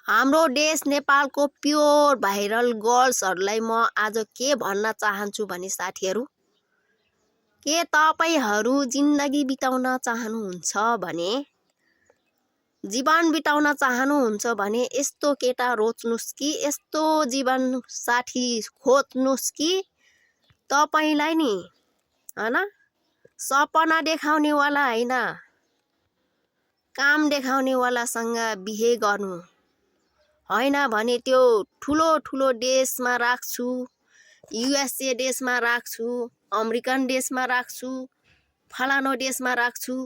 हाम्रो देश नेपालको प्योर भाइरल गर्ल्सहरूलाई म आज के भन्न चाहन्छु भने साथीहरू, के तपाईहरू जिन्दगी बिताउन चाहनुहुन्छ भने, जीवन बिताउन चाहनुहुन्छ भने यस्तो केटा रोज्नुस् कि यस्तो जीवन साथी खोज्नुस् कि तपाईलाई नि हैन सपना देखाउने वाला हैन, काम देखाउने वालासँग बिहे गर्नु हैन भने त्यो ठुलो ठुलो देशमा राख्छु, युएसए देशमा राख्छु, अमेरिकन देशमा राख्छु, फलानो देशमा राख्छु,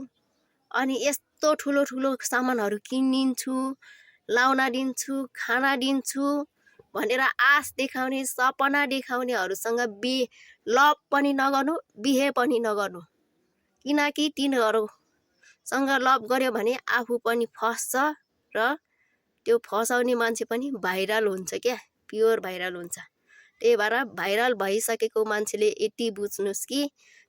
अनि यस्तो ठुलो ठुलो सामानहरू किनिदिन्छु, लाउन दिन्छु, खाना दिन्छु भनेर आश देखाउने, सपना देखाउनेहरूसँग लभ पनि नगर्नु, बिहे पनि नगर्नु। किनकि तिनीहरूसँग लभ गर्यो भने आफू पनि फस्छ र त्यो फसाउने मान्छे पनि भाइरल हुन्छ क्या, प्योर भाइरल हुन्छ। त्यही भएर भाइरल भइसकेको मान्छेले यति बुझ्नुस् कि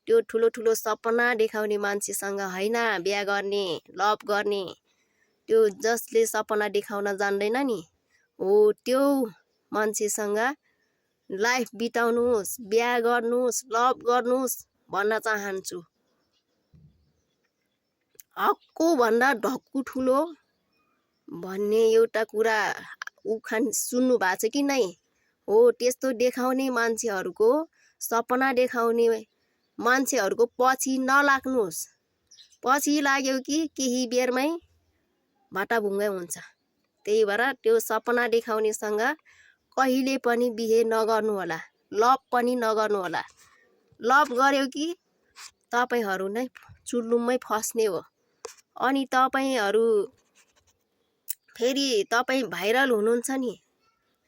त्यो ठुलो ठुलो सपना देखाउने मान्छेसँग हैन बिहा गर्ने, लभ गर्ने, त्यो जसले सपना देखाउन जान्दैन नि हो त्यो मान्छेसँग लाइफ बिताउनुस्, बिहा गर्नुस्, लभ गर्नुस् भन्न चाहन्छु। हक्कु भन्दा ढक्कु ठुलो भन्ने एउटा कुरा उखान सुन्नु भएको छ कि नै? हो त्यस्तो देखाउने मान्छेहरूको, सपना देखाउने मान्छेहरूको पछि नलाग्नुस्। पछि लाग्यो कि केही बेरमै भाटाभुङ्गै हुन्छ। त्यही भएर त्यो सपना देखाउनेसँग कहिले पनि बिहे नगर्नु होला, लभ पनि नगर्नु होला। लभ गर्यो कि तपाईहरू नै चुल्लुमै फस्ने हो। अनि तपाईहरू फेरि तपाई भाइरल हुनुहुन्छ नि,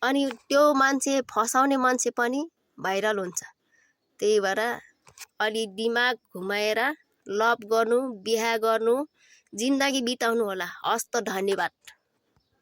अनि त्यो मान्छे फसाउने मान्छे पनि भाइरल हुन्छ। त्यही भएर अलि दिमाग घुमाएर लभ गर्नु, बिहा गर्नु, जिन्दगी बिताउनु होला। हस्त, धन्यवाद।